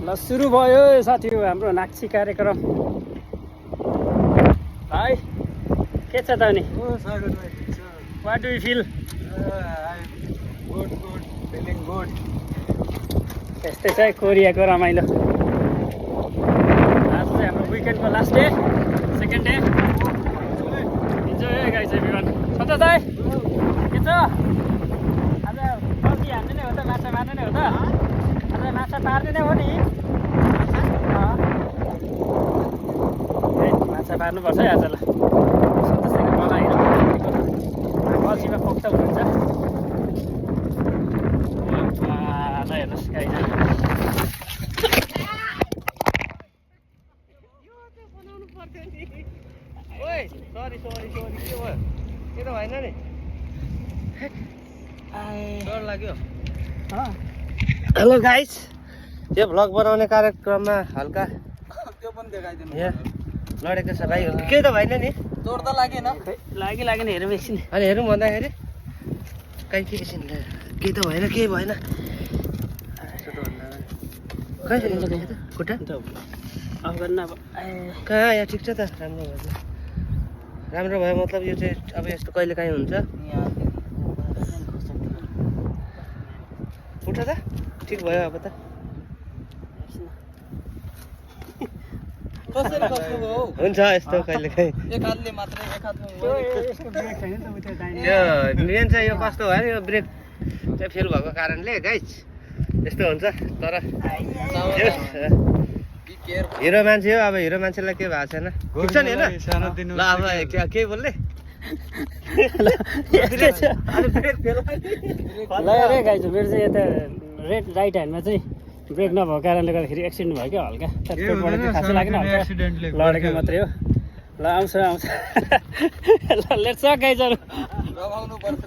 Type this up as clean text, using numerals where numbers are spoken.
ल सुरु भयो साथी हाम्रो नाक्सी कार्यक्रम भाइ के छ त अनि what do you feel good feeling good यस्तै छ कोरियाको रमाइलो आज चाहिँ हाम्रो विकेन्डको last day second day enjoy guys everyone Santosh दाइ के छ आज कति हान्ने नै हो त माछा मार्ने नै हो त आज माछा पार्ने नै हो नि माछा पार्नुपर्छ है आज ल सन्तोषसँग बनाएर बल्छीमा पोख्छ हुन्छ हेर्नुहोस् गाई सरी के भयो के त भएन नि डर लाग्यो हेलो गाइस यो भ्लग बनाउने कार्यक्रममा हल्का त्यो पनि देखाइदिनु यहाँ लडेको छ भाइ केही त भएन नि जोड त लागेन लागेन हेरौँ एकछिन अनि हेरौँ भन्दाखेरि कहीँ के एकछिन केही त भएन केही भएन कहाँ छ खुट्टा अफ गर्न अब कहाँ यहाँ ठिक छ त राम्रो भयो मतलब यो चाहिँ अब यस्तो कहिले काहीँ हुन्छ उठ त ठिक भयो अब त कसरी खस्नुभयो हौ हुन्छ यस्तो कहिले काहीँ एक हातले मात्रै एक हातमा यसको ब्रेक छैन नि त उता दाहिने यो मेन चाहिँ यो कस्तो भयो नि यो ब्रेक चाहिँ फेल भएको कारणले गाइस यस्तो हुन्छ तर हिरो मान्छे हो अब हिरो मान्छेलाई के भएको छैन ठिक छ नि होइन ल अब के बोल्ने ल रे गाइज मेरो चाहिँ यता राइट ह्यान्डमा चाहिँ ब्रेक नभएको कारणले गर्दाखेरि एक्सिडेन्ट भयो क्या हल्का पेटबाट चाहिँ खासै लागेन हल्का लडेको मात्रै हो ल आउँछ ल लेट्स गाइजहरू रमाउनु पर्छ